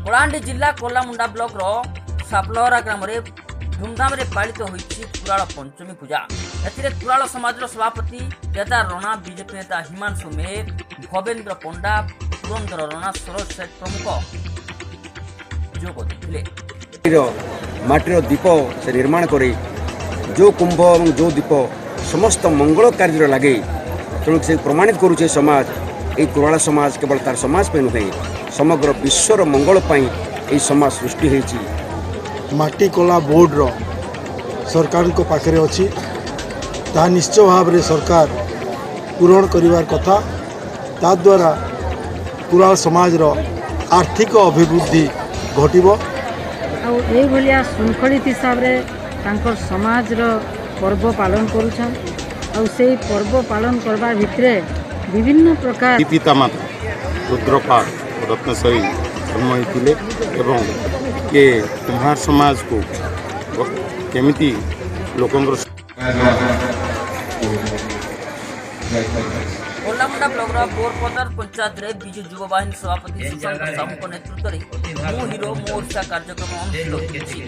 କଳାହାଣ୍ଡି ଜିଲ୍ଲା କଲାମୁଣ୍ଡା ବ୍ଲକର ସାପଲହରା ଗ୍ରାମରେ ଧୁମଧାମରେ ପାଳିତ ହୋଇଛି କୁରାଳ ପଞ୍ଚମୀ ପୂଜା। ଏଥିରେ କୁରାଳ ସମାଜର ସଭାପତି କେଦାର ରଣା, ବିଜେପି ନେତା ହିମାଂଶୁ ମେହେର, ଭବେନ୍ଦ୍ର ପଣ୍ଡା, ପୁରନ୍ଦର ରଣା, ସରୋଜ ସେଠ ପ୍ରମୁଖ ଯୋଗ ଦେଇଥିଲେ। ମାଟିର ଦୀପ ସେ ନିର୍ମାଣ କରି ଯେଉଁ କୁମ୍ଭ ଏବଂ ଯେଉଁ ଦୀପ ସମସ୍ତ ମଙ୍ଗଳ କାର୍ଯ୍ୟରେ ଲାଗେ, ତେଣୁ ସେ ପ୍ରମାଣିତ କରୁଛି ସମାଜ, ଏଇ କୁରାଳ ସମାଜ କେବଳ ତାର ସମାଜ ପାଇଁ ନୁହେଁ, ସମଗ୍ର ବିଶ୍ୱର ମଙ୍ଗଳ ପାଇଁ ଏହି ସମାଜ ସୃଷ୍ଟି ହୋଇଛି। ମାଟି କଲା ବୋର୍ଡ଼ର ସରକାରଙ୍କ ପାଖରେ ଅଛି, ତାହା ନିଶ୍ଚୟ ଭାବରେ ସରକାର ପୂରଣ କରିବାର କଥା। ତାଦ୍ୱାରା କୁରାଳ ସମାଜର ଆର୍ଥିକ ଅଭିବୃଦ୍ଧି ଘଟିବ। ଆଉ ଏଇଭଳିଆ ଶୃଙ୍ଖଳିତ ହିସାବରେ ତାଙ୍କର ସମାଜର ପର୍ବ ପାଳନ କରୁଛନ୍। ଆଉ ସେଇ ପର୍ବ ପାଳନ କରିବା ଭିତରେ ବିଭିନ୍ନ ପ୍ରକାର ପିତାମାତା ରୁଦ୍ରପାଳ ରତ୍ନେଶ୍ୱରୀ ଜନ୍ମ ହୋଇଥିଲେ ଏବଂ ଏ କୁମ୍ଭାର ସମାଜକୁ କେମିତି ଲୋକଙ୍କର କୋଲାମୁଣ୍ଡା ବ୍ଲକର ବୋରପଦର ପଞ୍ଚାୟତରେ ବିଜୁ ଯୁବ ବାହିନୀ ସଭାପତି ସୁଶାନ୍ତ ସାହୁଙ୍କ ନେତୃତ୍ୱରେ ମୁଁ ହିରୋ ମୋ ଓଡ଼ିଶା କାର୍ଯ୍ୟକ୍ରମ ଅନୁଷ୍ଠିତ ହୋଇଛି।